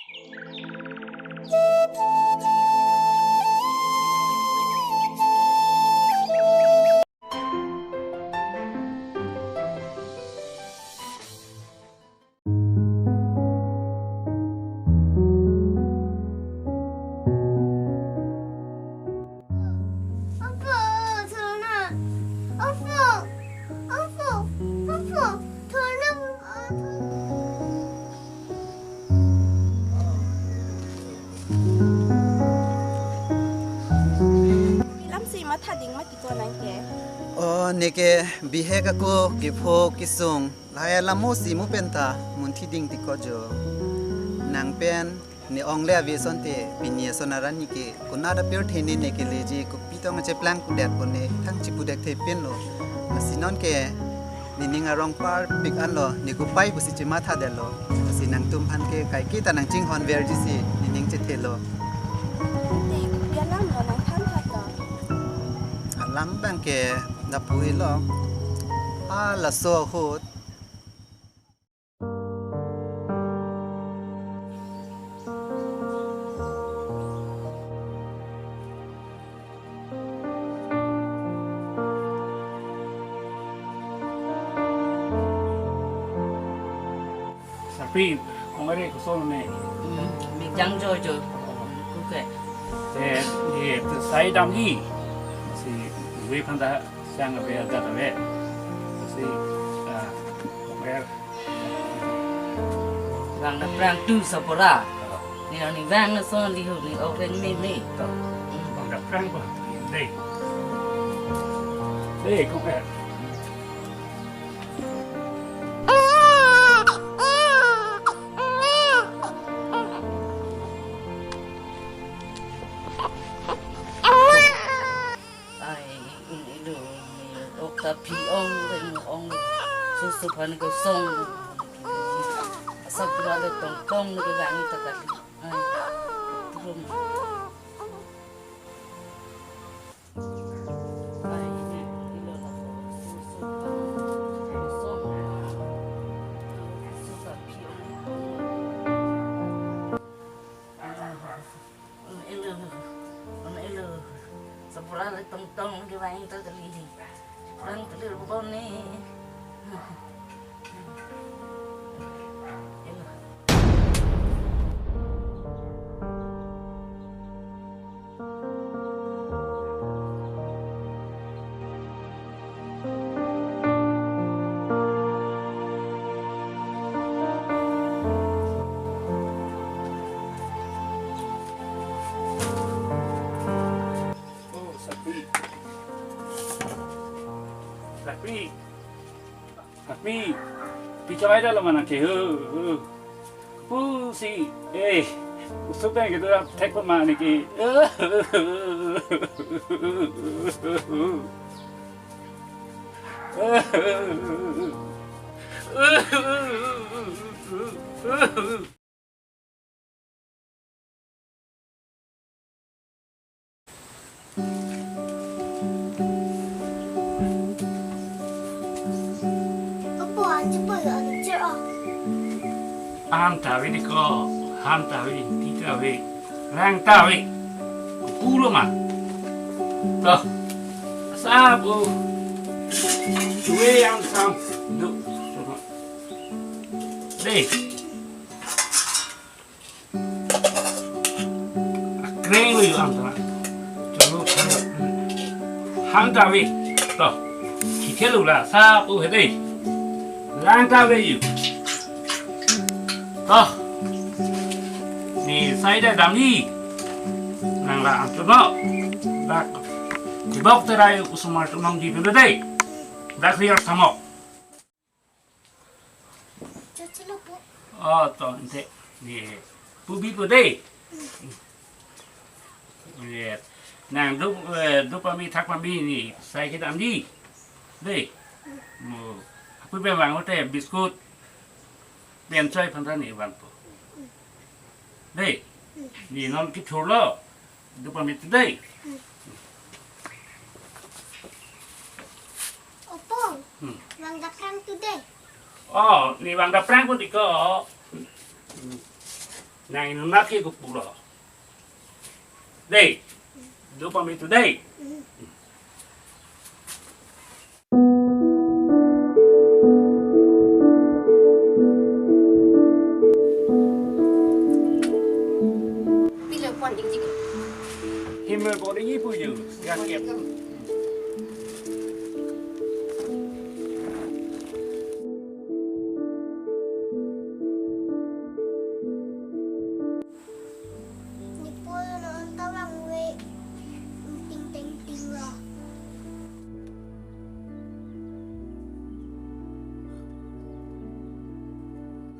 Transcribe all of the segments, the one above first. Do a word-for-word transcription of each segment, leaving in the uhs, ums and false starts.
Opo, thorna. Opo, opo, opo, thorna. Lamsi matha ding mati ko nang ke? O, neke bihek ako kepho kesung. Lahai alam mo si mo penta munthi ding ti ko jo. Nang pen ne ong le ave asonte pini ason arni ke konat apirthe ne neke leji, kopi tong cheplang pudet pone thang chipudet the pin lo. Lasi non ke nening arong parpik anlo, ne kopai pusi chematha detlo. Lasi nangtum aphan ke kaike ta nangchinghon verji si nening chethelo. Ante kopi alam lo nang than tha to? Alam abang ke lapu helo. A laso ahut. Sarpi, kong are koson ne? Hmm, mi jang jo jo. Kuke. Eh, ye, tu sai damji. Si, we phan ta sang ave, adat ave. Si, ah, ber. Vang na prang tu sapora. Ni ni vang na son di hu ni ok reng me me. Vang na prang ba. Dei. Dei, kong ber. Ai, un ilu, ok ta phi ong, reng ong, susu phan ko song. Asap pura le tong tong ke vang ta kali. Ai, turum. Ai, ilo la ko, susu phan ko song. Susu ta phi ong. Elo, elo. Sapura le tong tong ke vang ta kali. Vang kali bone. Elo. Oh, Sakpi. Sakpi. Sakpi. Pi chawai dalo mana ke, ho, ho. Pusi, eh, usuk dang gitu, thek pun mana ki. Opo, an chepo yo, an cher o. An ta ave ni ko, han ta ave, ti ta ave, rang ta ave. Kulo ma. To. Asap o. Tuwe yang sam. Du. Dei. Akreng lo yo ang ta. Cholo khara. Han ta ave. To. Khikhe lo la sa pu he dei. Lang ta ave yo. To. Ne sai da damji. Nang la ang tu no. Dak. Kibok terai osomar tu nong di tu dei. Dak riar samok. Cho, chalo po. Oh, to, ante. Ne, pubi po dei. Ne, nang du, eh, du pami thak pami ne, sai kedamji. Dei. Mo, apu pe vang ote biscuit. Pen choi phan ta ne vangpo. Dei. Ne non kithurlo. Du pami dei. Opo. Hmm. Vang daprang tu dei. Oh, ne vang daprang ko di ko. Nang inut naki kopulo. Dei. Do pamit tu dei. Pilo pon dingji. Himel pon dingji pu ju. Ya, ya. Nipo non tawang we ting ting ting lo.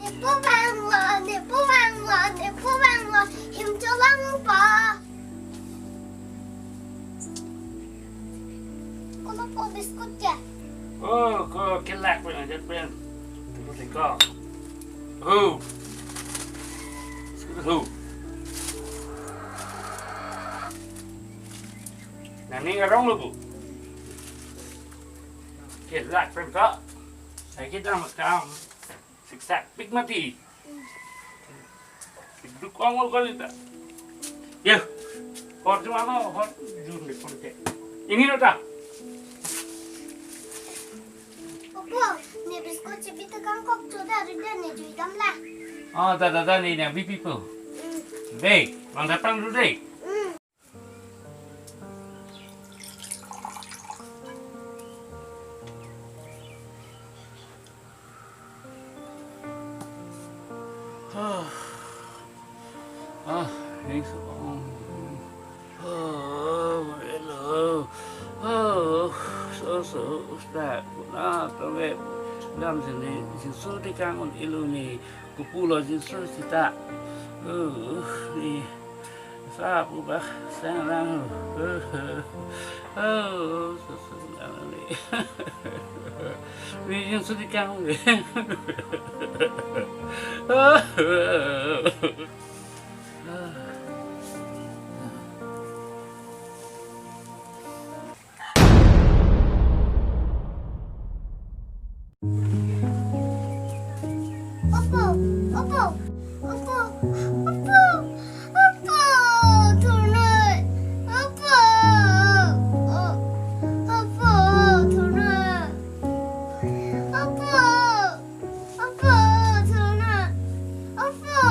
Nipo vanglo, nipo vanglo, nipo vanglo, him cholong pa. Kolo po biscuit ya? Oh, ko kelak pen, ajat pen. Tunggu teko. Oh. Biscuit ho. Nang ning arong lo bu. Kelak pen ka. Saya kita makan. Siksak pik mati. Duk ongol kali ta. Ya. Hor cuma no, hor jun de pon ke. Ini no ta. Opo, ne biscuit chibi te kangkok choda rida ne jui dam la. Ah, ta ta ta ni ne bipi po. Mm. Dei, mang datang dulu dei. Mm. Ah, ah, ini so, oh, hello. Oh, so, so, ustad, kuna, tawe, dam sini, Jisu di kangun ilu ni, kopulo Jisu sita. Oh, ni. Sa pu ba sang lang. Oh, so so lang ni. Ni jing su di kang ni. Opo, opo, opo, opo, opo, thunoi, opo, o, opo, thunoi, opo, opo, thunoi, opo.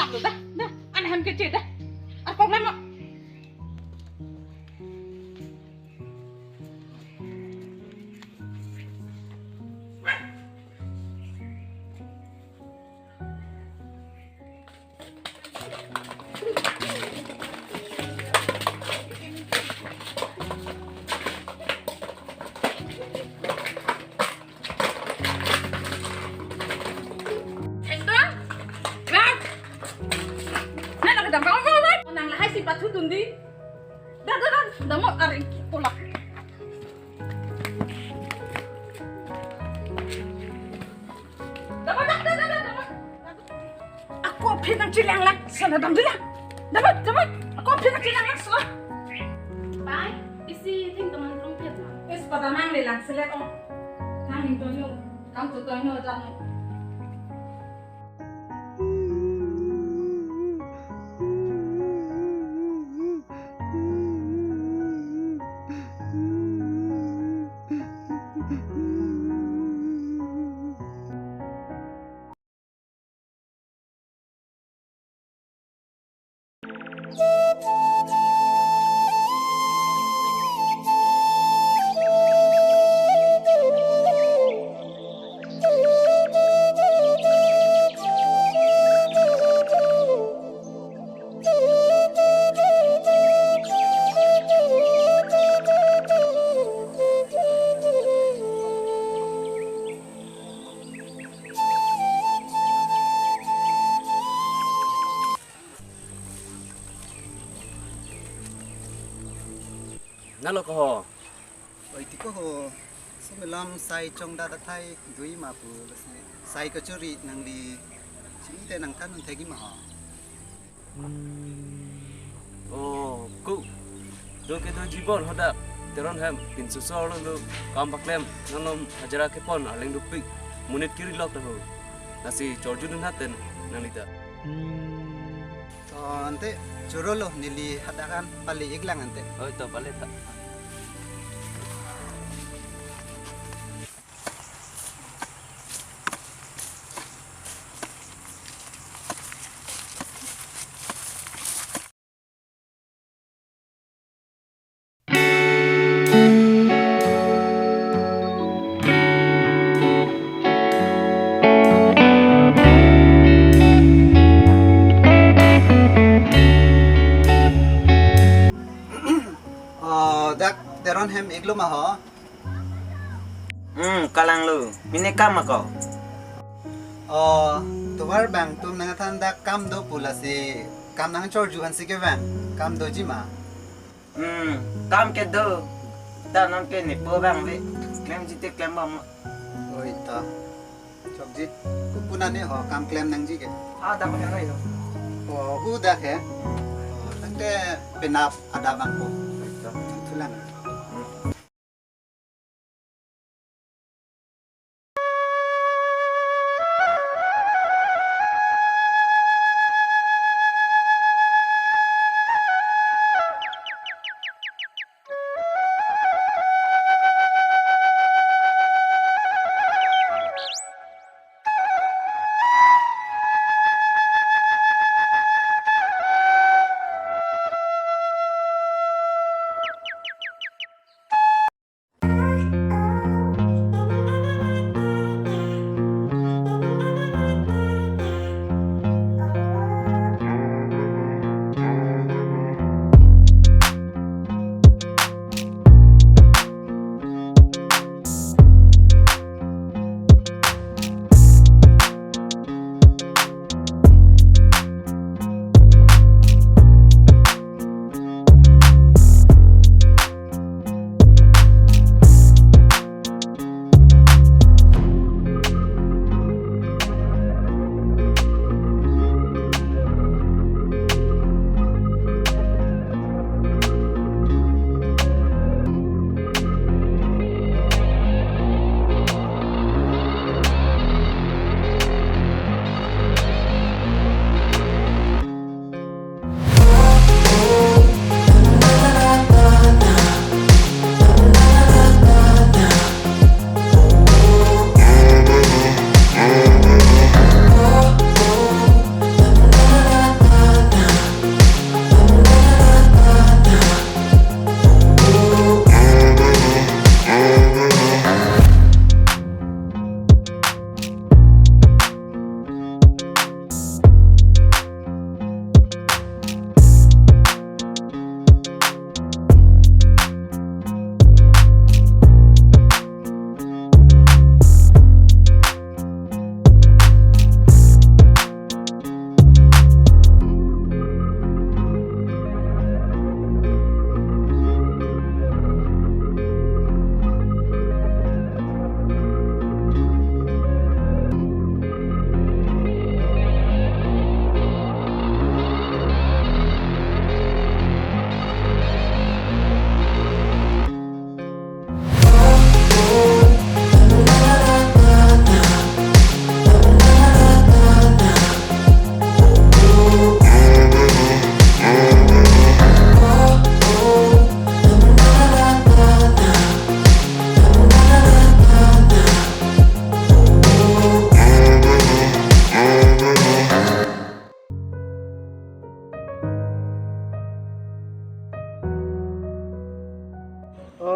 Dah, dah, dah, an hem keche dah. Ar kok lama. Thengdon, Rat. Nang kedam kamu mau, mau. Nang lahai si pathu tundi. Dah, dah, dah. Dah mau aring tulak. Dapat, dapat, dapat, dapat. Ako aphi nangchelang lang, sana damdila. Dapat, dapat. Ako aphi nangchelang lang, sana. Pai, isi thengdon man rong pet na. Is pada nang le lang selet ong. Nang hing tonyo, kam tu tonyo jano. Nalo ko ho. Oi, tiko ho. Similam sai chongdat athai dui ma pu lasi. Sai kachori nangli chini te nangthan un thegi ma ho. Hmm. Oh, ku. Do kedo jibon hadak Teron hem pinso so lo do kam paklem nangnom hajira kepon aleng dopik monit kiri lok taho. Lasi chorju dun haten nanglita. Hmm. To ante choro lo neli hadak an pale ik lang ante. Oi, to pale ta. Oh, dak Teron hem ik lo ma ho. Hmm, kalang lo. Mine kam ako. Oh, tovar bang tum nangthan dak kam do pu lasi kam nangchorju ansi kevang. Kam doji ma. Hmm, kam kedo. Ta non ke nepo bang ve. Klemji te klem bom. Oi ta. Chokji. Ku puna ne ho kam klem nangji ke. Ah, dak ko nai ho. Oh, u dak he. Oh, tangte penap ada bang ko. Oi ta. Thulang. Hmm.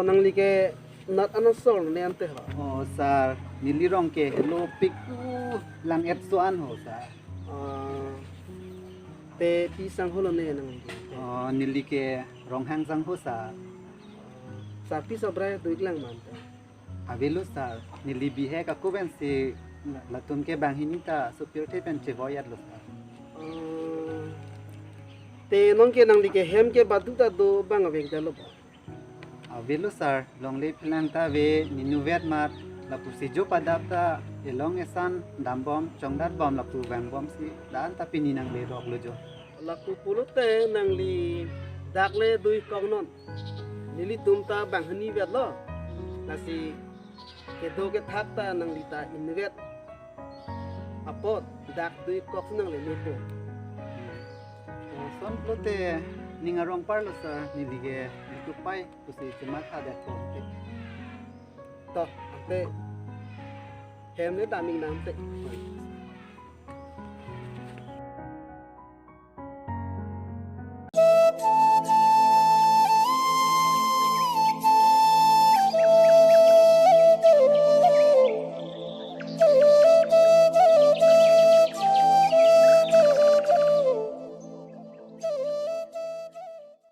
Nangli ke nat an asor ne ante ho? Oh, sir, neli rong ke Helo Piku Lang-et so-an ho, sir. Ah, te pi sangho lone nangli? Oh, neli ke Ronghang sangho, sir. Sir, pi sobrai do-ik lang ma ante? Avelo, sir. Neli bihek ako pensi latum ke banghini ta sopirthe pen chevoyat lo, sir. Ah, te non ke nangli ke hem ke badu ta do bang avek dalo ba? Avelo, sir, longle phelang ta ave, ne inutvet mat, lapusi jo padap ta elong esan dambom, chongdatbom, lapu vangbomsi, la-an ta pini nangle rok lo jo. Lapu pulote nangli dak le do-ik kok non. Nelitum ta banghini vet lo. Lasi kedo kethak ta nangli ta inutvet apot dak do-ik kok si nangle mepo. Oh, lason pulote ning arong parlo, sir, neli ke Bikupai pusi chematha det po ante. To, ante hem le daming nang ante.